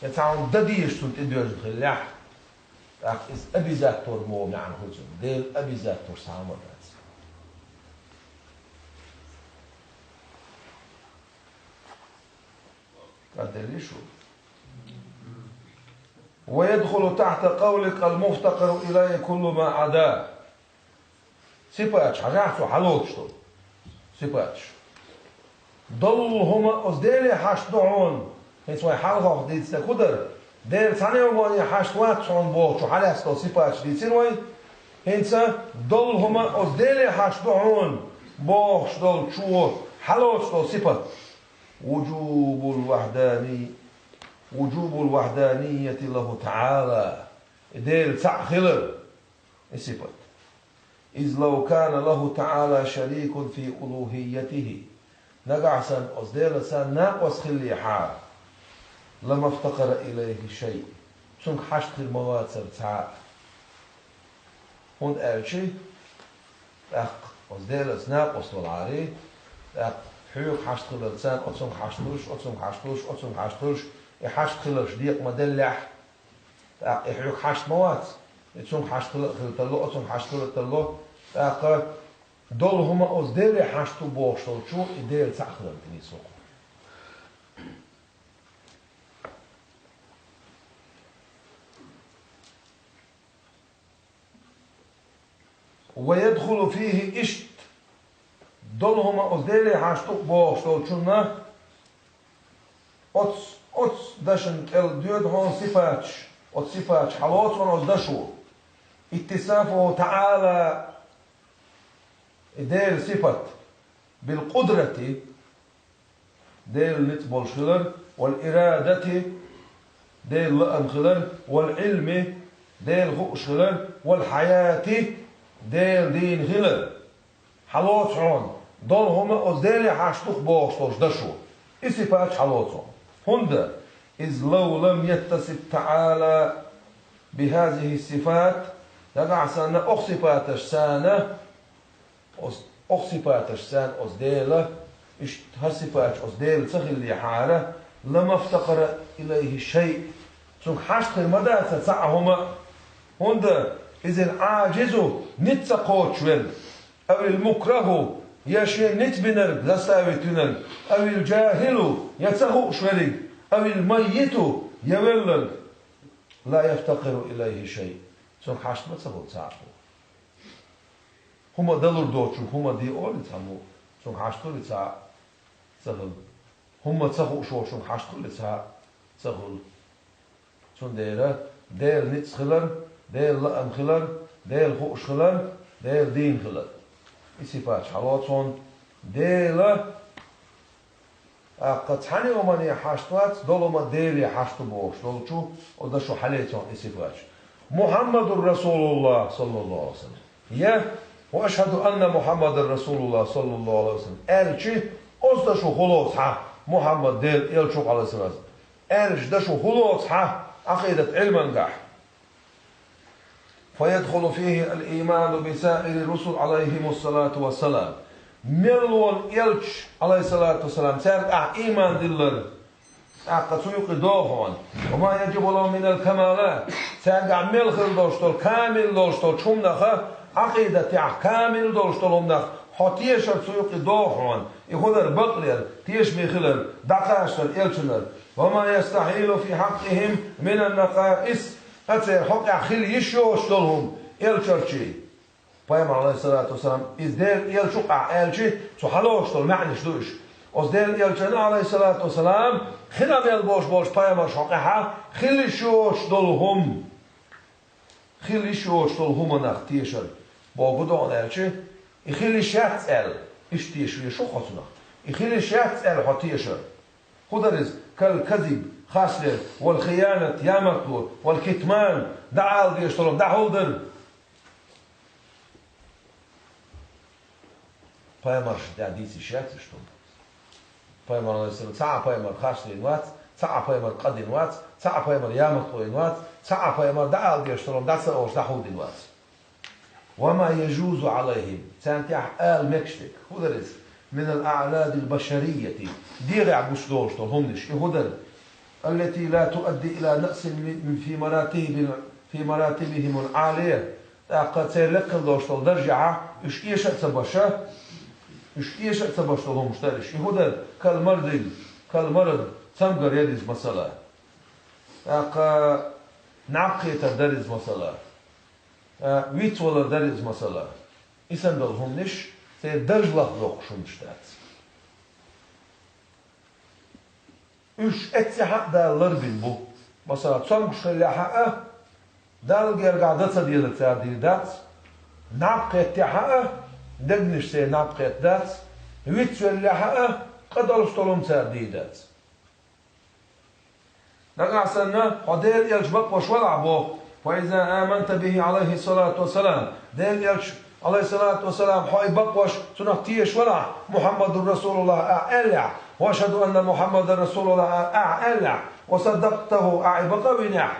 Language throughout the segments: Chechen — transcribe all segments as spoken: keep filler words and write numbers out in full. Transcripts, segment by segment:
Я цхьа хӀума дан дезаш цунна тӀедоьжна хиллехь, тӀаккха иза обязательно мо маьӀна хуьлу цунна. Дела обязательно цхьа хӀума дац. КӀадделли шу. ويدخل تحت قولك المفتقر إليه كل ما عداه. Сипаташ хьажахьа цо хьалоцуш долу. Сипаташ. Долу хӀума оцу Деле хьашт ду хьуна. ХӀинца вай хьалхох дийцинарг хӀун дара? Дела цхьана а вайна хьашт вац хьуна бохучу хьалаьцна долу сипаташ дийцира вай. ХӀинца долу хӀума оцу Деле хьашт ду хьуна бохуш долчо хьалоцуш долу сипат. وجوب الوحداني-، وجوب الوحدانية له تعالى. Дела цхьаъ хилар. И сипат. إذ لو كان له تعالى شريك في ألوهيته. Нагахь санна оцу Делаца накъост хиллехьара, لما افتقر إليه شيء. Цуьнга хьашт хир ма вацара цхьа а. ХӀунда аьлча, тӀаккха оцу Делаца накъост валахьара, тӀаккха хьоьга хьашт хиларца оцунга хьашт хуьлуш, оцунга хьашт хуьлуш, оцунга хьашт хуьлуш, и хьашт хиларш декъа ма деллехь, тӀаккха и хьоьга хьашт ма вац. И цунга хьашт хила а хила тарло, оцунга хьашт хила а тарло. ТӀаккха долу хӀума оцу Деле хьашт ду бохуш долчо и Дела цхьаъ хиларна тӀе нийса ву-кх. ويدخل فيه, иштта долу хӀума оцу Деле хьашт ду бохуш долчунна, оцу, оцу дашна тӀе доьду хьуна сипаташ, оцу сипаташ хьалоцу хьуна оцу дашо. اتصافه تعالى, и Делан сипат, بالقدرة, Делан ницкъ болуш хилар, والإرادة, Делан лаам хилар, والعلم, Дела хууш хилар, والحياة, Дела дийна хилар. Хьалоцу хьуна долу хӀума оцу Деле хьашт ду-кх бохуш долчу дашо. И сипаташ хьалоцу хьуна. ХӀунда, إذ لو لم يتصف تعالى بهذه الصفات, нагахь санна окху сипаташца, оцу, окху сипаташца оцу Дела, иштта хӀара сипаташ оцу Дела ца хиллехьара, لما افتقر إليه شيء, цунга хьашт хир ма дацара цхьа а хӀума. ХӀунда, إذ العاجز, ницкъ ца кхочуш верг, أو المكره, я шен ницкъ бинарг, заставить винарг, أو الجاهل, я ца хууш верг, أو الميت, я велларг, لا يفتقر إليه شيء, цунга хьашт ма ца хуьлу цхьа а. ХӀума далур доцучунга хӀума де олий цхьаммо, цунга хьашт хуьлий цхьа а? Ца хуьлу. ХӀума ца хууш волчунга хьашт хуьлий цхьа а? Ца хуьлу. Цундела Делан ницкъ хилар, Делан лаам хилар, Дела хууш хилар, Дела дийна хилар. И сипаташ хьалоцу хьуна. Дела тӀаккха цхьана а хӀумане хьашт вац, долу хӀума Деле хьашт ду бохуш долчу оцу дашо хьалоцу хьуна и сипаташ. محمد رسول الله صلى الله عليه وسلم. Я, وأشهد أن محمدا رسول الله صلى الله عليه وسلم аьлча, оцу дашо хӀун лоцу хьа, Мухьаммад Делан элча ву-кх, Ӏалайхиссалату вассалам, аьлча дашо хӀун лоцу хьа Ӏакъидат Ӏилмангахь? فيدخل فيه الإيمان بسائر الرسل عليهم الصلاة والسلام. Мел волу элча, Ӏалайхиссалату вассалам, цаьрга ахь ийман диллар, тӀаккха цу юкъе догӀу хьуна: وما يجب لهم من الكمالات. Цаьрга ахь мел хила долуш долу, камил долуш долчу хӀуманах, Ӏакъидатехь камил долуш долу хӀуманах хьо тешар цу юкъе догӀу хьуна. И хӀун дара? Бакълер, тешаме хилар, дӀакхачар элчанара. وما يستحيل في حقهم من النقائص. Ткъа церан хьокъехь хила йиш йоцуш долу хӀума элчанчий. Пайхамар, Ӏалайхиссалату вассалам, иза Делан элча ву-кх ахь аьлча, цу хьалоцуш долу маьӀнаш ду уьш. Оцу Делан элчанна, Ӏалайхиссалату вассалам, хин а мел болуш болчу пайхамаршна хьокъехь хила йиш йоцуш долу хӀума. Хила йиш йоцуш долу хӀуманах тешар боху ду хьуна аьлча, и хила йиш яц аьлла, иштта теша везаш ву-кх хьо цунах. И хила йиш яц аьлла хьо тешар. ХӀун дара иза? كالكذب, харцлер, والخيانة, ямартло, والكتمان, дӀаала дезаш долу хӀума дӀахьулдар. Пайхамаршна тӀехь дийца йиш яц иштта хӀума. Пайхамар, Ӏалайхиссалам, цхьа а пайхамар харцлийна вац, цхьа а пайхамар къа дина вац, цхьа а пайхамар ямартло йина вац, цхьа а пайхамар дӀаала дезаш долу хӀума дӀа ца олуш дӀахьулдина вац. وما يجوز عليهم, царна тӀехь ала мегаш дерг. ХӀун дара иза? من الأعراض البشرية, дегӀехь гучудолуш долу хӀуманаш. И хӀун дара? التي لا تؤدي إلى نقص في مراتب، في مراتبهم العالية. ТӀаккха церан лекха долуш долу даржехь уьш эша а ца баша, уьш эша а ца баш долу хӀумаш дара уьш. И хӀун дара? Кал мардин, кал марад, цамгар яра иза масала. ТӀаккха наб кхетар дара иза масала. А, вицвалар дара иза масала. И санна долу хӀуманаш церан дарж лахдоккхуш хӀуманаш дац. Уьш эццехь а Дала ларбина бу. Масала, цомгуш хиллехь а, Далла гергахь дан ца дезарг цара дийр дац, наб кхеттехь а, дегнаш церан наб кхетта дац, вицвеллехь а, къа долуш долу хӀума цара дийр дац. Нагахь санна, хьо Делан элча бакъвеш валахь боху, فإذا آمنت به عليه الصلاة والسلام, Делан элча, алейхиссалату вассалам, хьо и бакъвеш, цунах тешаш валахь, محمد رسول الله ахь аьллехь, وأشهد أن محمدا رسول الله ахь аьллехь, وصدقته ахь и бакъ а винехь,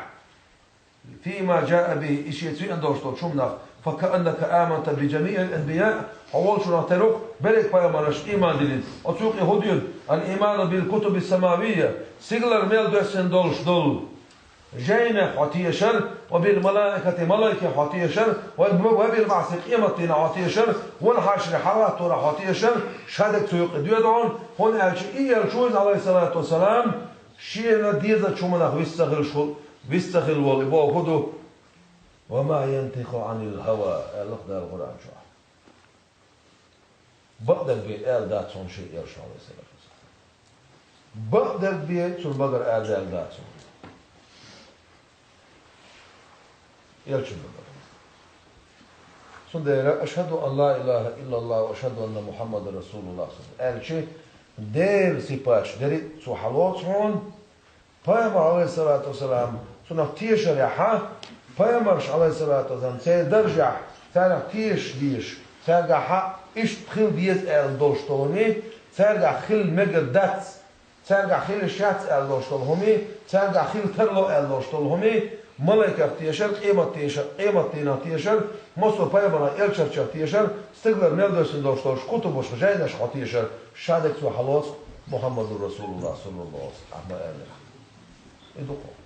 فيما جاء به и шеца веана долуш долчу хӀуманах, فكأنك آمنت بجميع الأنبياء, хьо волчунах тера ву берриг пайхамаршна ийман диллина. Оцу юкъе хӀун дуьйна? الإيمان بالكتب السماوية, стигалара мел доьссина долуш долу жайнех хьо тешар, وبالملائكة малайкех хьо тешар, وبالبعث къематдийнах хьо тешар, والحشر хьалхатторах хьо тешар, шадерг цу юкъе доьду хьуна, хӀунда аьлча и элча ву иза, алейхиссалату вассалам, шена дезачу хӀуманах вист ца хилла, вист ца хилла волу, и боху хӀун ду? وما ينطق عن الهوى, аьлла-кх Дала Къуръан чохь. Бакъдерг бен аьлла дац хьуна шен элчано, алейхиссалату вассалам. Бакъдерг бен цунна багара аьлла даьлла дац хьуна. Элчано багара. Цундела, أشهد أن لا إله إلا الله وأشهد أن محمدا رسول الله аьлча, Делан сипаташ дерриг а цо хьалоцу хьуна, Пайхамар, алейхиссалату вассалам, цунах тешарехь, пайхамарш, алейхиссалату вассалам, церан даржехь, царах тешаш дезаш, цаьргахь иштта хила деза аьлла долуш долу хӀума, цаьргахь хила мегар дац, цаьргахь хила йиш яц аьлла долуш долу хӀума, цаьргахь хила тарло аьлла долуш долу хӀума, малайкех тешар, къемат тешар, къематдийнах тешар, массо а пайхамаран элчанашкех тешар, стигалара мел доьссина долуш долчу кутубашка, жайнашка хьо тешар, шадерг цо хьалоцу, محمد رسول الله صلى الله عليه وسلم, ахьа ма аьллера. И ду-кх.